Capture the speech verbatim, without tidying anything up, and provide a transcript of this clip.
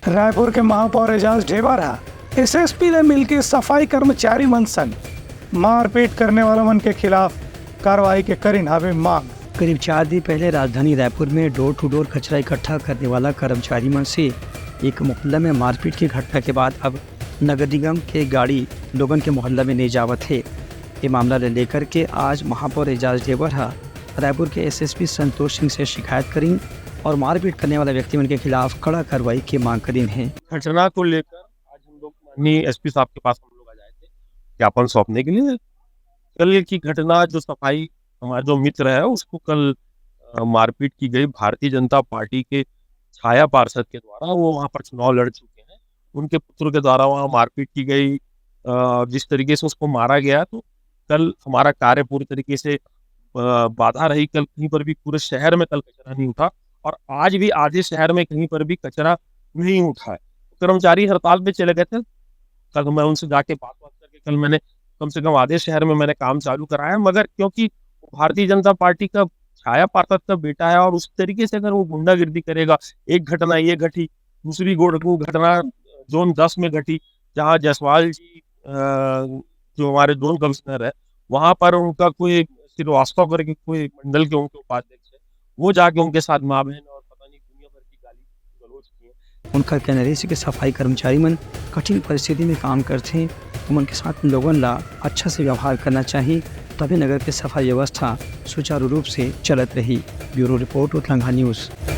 रायपुर के महापौर एजाज ढेबर ह एसएसपी ले मिलके सफाई कर्मचारी मन संग मारपीट करने वाला मन के खिलाफ कार्रवाई के करिन हावे मांग। करीब चार दिन पहले राजधानी रायपुर में डोर टू डोर कचरा इकट्ठा करने वाला कर्मचारी मन से एक मोहल्ला में मारपीट की घटना के बाद अब नगर निगम के गाड़ी लोगन के मोहल्ला में नहीं जावत हे। ये मामला ले लेकर के आज महापौर एजाज ढेबर ह रायपुर के एसएसपी संतोष सिंह से शिकायत करिन और मारपीट करने वाला व्यक्ति मन के खिलाफ कड़ा कार्रवाई की मांग करिन हे। घटना को लेकर आज हम लोग माननीय एसपी साहब के पास हम लोग आज आए थे ज्ञापन सौंपने के लिए। कल की घटना, जो सफाई, हमारा जो मित्र है, उसको कल, अ, मारपीट की गई। भारतीय जनता पार्टी के छाया पार्षद के द्वारा, वो वहाँ पर चुनाव लड़ चुके हैं, उनके पुत्र के द्वारा वहाँ मारपीट की गई। अ, जिस तरीके से उसको मारा गया, तो कल हमारा कार्य पूरी तरीके से, अ, बाधा रही। कल कहीं पर भी पूरे शहर में कल कचरा नहीं उठा और आज भी आधे शहर में कहीं पर भी कचरा नहीं उठा है। कर्मचारी हड़ताल पे चले गए थे। कल मैं उनसे जाके बात बात करके कल मैंने कम से कम आधे शहर में मैंने काम चालू कराया, मगर क्योंकि भारतीय जनता पार्टी का छाया पार्षद का बेटा है और उस तरीके से अगर वो गुंडागिर्दी करेगा, एक घटना ये घटी, दूसरी गो-, वो घटना जोन दस में घटी, जहाँ जायसवाल जी, अ, जो हमारे जोन कमिश्नर है, वहाँ पर उनका कोई श्रीवास्तव करके कोई मंडल के उनके उपाध्यक्ष है, वो जाके उनके साथ माँ बहन और पता नहीं दुनिया भर की गाली गलौज किए। उनका कहना रहिस कि सफाई कर्मचारी मन कठिन परिस्थिति में काम करथे, उमन के साथ लोगन ला अच्छा से व्यवहार करना चाही, तभी नगर के सफाई व्यवस्था सुचारू रूप से चलत रही। Bureau report, Utlangha news.